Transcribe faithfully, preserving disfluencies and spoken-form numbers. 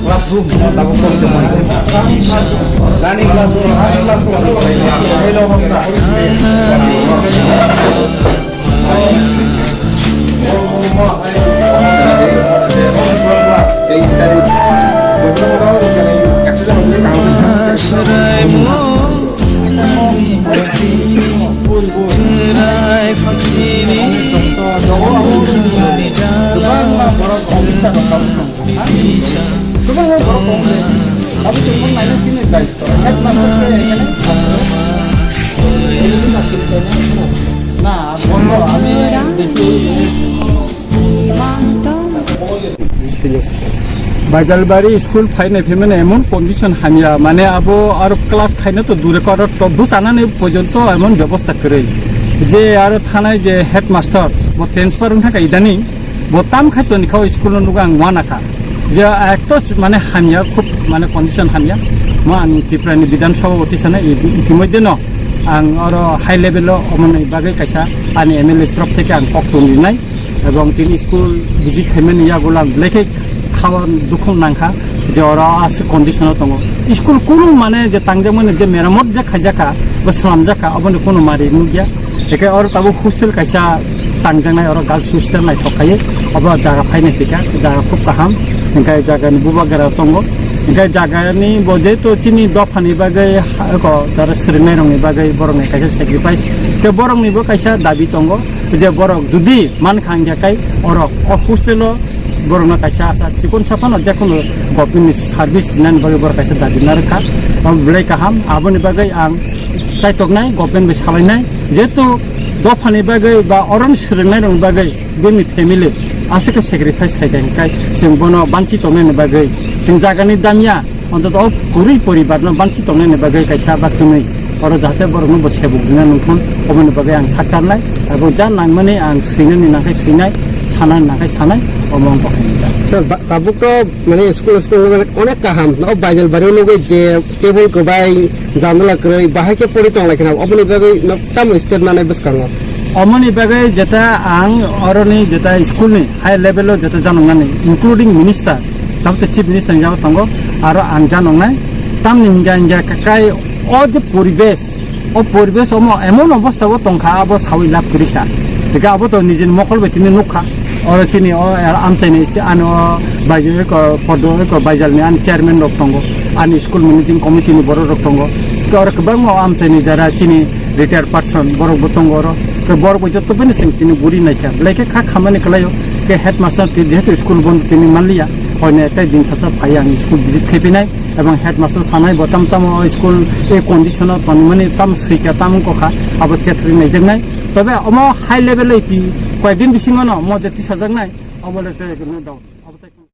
Classroom, running classroom, running classroom, Baijalbari school phainai phaimani emon condition hamya, mane abo aro class khaina to dure koro to bwchanani porjonto emon bebosta kwrwi. Je aro thanai je headmaster bo transfer wngkha idaning, bo tam khai toni kha o school no nugo ang uanakha. Je ekto mane hamya, khub mane condition hamya. Mo ang Tripura ni Bidhan Sabha oti sana i-, itimoddhe no ang oro high level o omoni bagwi kaisa ani M L A trop theke ang kok tong rinai. Ebong tini school visit khaimani yagulang belai khe khawan dukhung nangkha je oro aswk condition o tongo. School kunu mane je tangjakmani je meramot je khaijakha, bo slamjakha, oboni kunu mari nukya. Eke oro tabuk hostel kaisa tangjaknai, oro girls hostel naithok khai, obo jaga phainai thika, jaga khub kaham. Hingkhe jagani bubagra tongo. Hingkhe jagani bo jehetu chini dophani bagwi ha-, eko jara swrwngnairokni bagwi borokni kaisa sacrifice. Tei boroknibo kaisa dabi tongo. Je borok jodi mankha hingya kai oro o hostel o borokno kaisa asa chikon saphano jekono government ni service rinani bagwi borok kaisa dabi narwkha. Obo belai kaham, aboni bagwi ang chaitoknai, government bai salainai, jehetu dophani bagwi ba oroni swrwngnairokni bagwi bini family aswk khe sacrifice khai khai chwng bono banchi tongnani bagwi chwng jagani damya. Ontoto o kwrwi poribarno banchi tongnani bagwi kaisa ba kwnwi oro jahate borokno bo sebuk rwna nangthun, oboni bagwi ang saktarnai. Abo ja nangmani ang swinani nangkhai swinai, sanani nangkhai sanai, omo wng kha. Sir, ba-, tabuk to mane school, school mane onek kaham, o Baijalbari o nugwi je table kwbai, janala kwrwi, bahai khe pori tong lai khna, oboni bagwi no tamo step nanai bwskango. Omoni bagwi jeta ang oroni jeta school ni high level o jeta janoknani, including minister, tabuk chief minister ni jaga tongo, aro ang janoknai. Tamni hingga hingga kai o je poribesh, o poribesh omo emon obostha o tongkha, abo sawi lab kwrwi kha. Hingke abo to nijini mokol bai tini nukha. Oro chini o amchaini chi-, ano baijal eko podo eko baijalni ani chairman rok tongo, ani school managing committee ni borok rok tongo. Hingke oro kwbangma o amchaini jara chini retired person borok bo tongo oro. Hingke borok bo joto bai no chwng tini guri naikha. Belai khe kha khamani kwlaio. Hingke headmaster ti jehetu school bondo tini manliya, hoino ektai din sasa phai ang school visit khe phinai. Ebong headmaster sanai bo tam tamo o school e condition o tonmani tam swika tam wngkha, Abo chetri naijaknai. Tobe omo high level oi ti koyekdin bisingo no mo je tisajaknai. Obo le te no doubt.